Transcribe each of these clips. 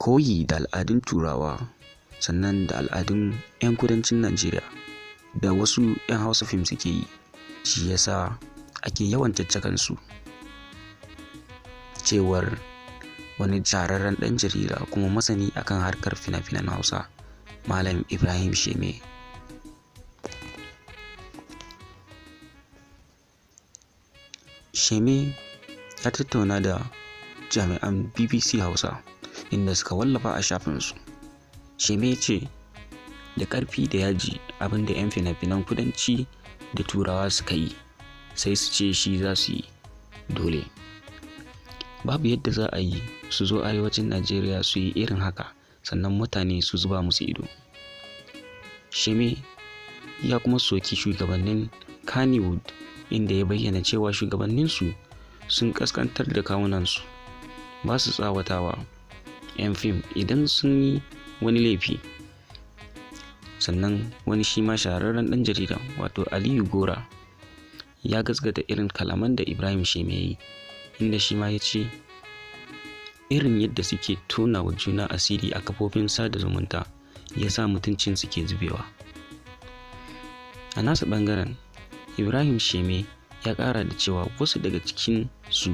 Koyi da al'adun Turawa sannan da al'adun 'yan kudancin Najeriya da wasu 'yan Hausa fim suke yi, shi yasa ake yawan caccakansu. Cewar wani shahararren ɗan jarida kuma masani akan harkar fina-finan Hausa, Malam Ibrahim Sheme. Sheme ya tattauna da jami'an BBC Hausa inda suka wallafa a shafinsu. Sheme ya ce da ƙarfi da yaji abin da 'yan fina-finan kudanci da Turawa suka yi, sai su ce shi za su yi dole. Babu yadda za a yi su zo arewacin Najeriya su yi irin haka sannan mutane su zuba musu ido. Sheme ya kuma soki shugabannin Kannywood inda ya bayyana cewa shugabanninsu sun ƙasƙantar da kawunansu, ba su tsawatawa 'yan fim idan sun yi wani laifi. Sannan wani shi ma shahararren ɗan jarida wato Aliyu Gora ya gasgata irin kalaman da Ibrahim Sheme ya yi, inda shi ma ya ce irin yadda suke tona wa juna asiri a kafofin sada zumunta ya sa mutuncinsu ke zubewa. A nasa ɓangaren, Ibrahim Sheme ya ƙara da cewa wasu daga cikin su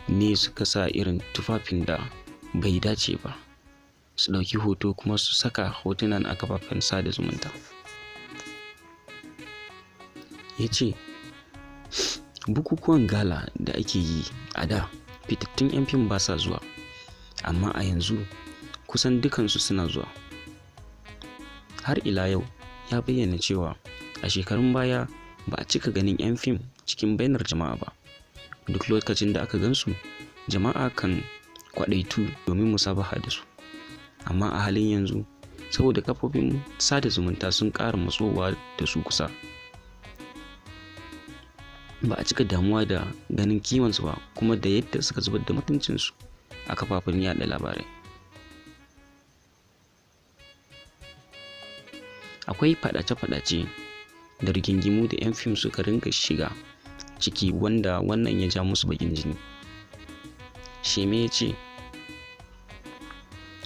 ne suka sa irin tufafin da bai dace ba, su ɗauki hoto kuma su saka hotunan a kafafen sada zumunta. Ya ce bukukuwan gala da ake yi a da fitattun 'yan fim ba sa zuwa, amma a yanzu kusan dukansu suna zuwa. Har ila yau ya bayyana cewa a shekarun baya ba a cika ganin 'yan fim cikin bainar jama'a ba. Duk lokacin da aka gansu, jama'a kan kwaɗaitu domin musabaha da su. Amma a halin yanzu, saboda kafofin sada zumunta sun ƙara matsowa da su kusa, ba a cika damuwa da ganin kimansu ba kuma da yadda suka zubar da mutuncinsu a kafafen yaɗa labarai. Akwai faɗace-faɗace da rigingimu da 'yan fim suka ringa shiga ciki wanda wannan ya ja musu baƙin jini. Sheme ya ce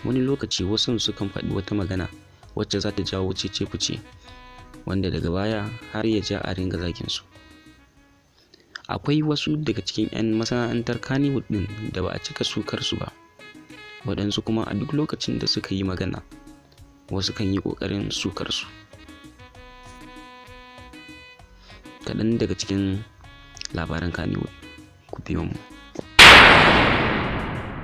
wani lokaci wasu sukan faɗi wata magana wacce za ta jawo cece-kuce wanda daga baya har ya ja a ringa zaginsu. Akwai wasu daga cikin 'yan masana'antar Kannywood ɗin da ba a cika sukar su ba, waɗansu kuma a duk lokacin da suka yi magana wasu kan yi ƙoƙarin sukar su. Kaɗan daga cikin labaran Kannywood, ku biyo mu.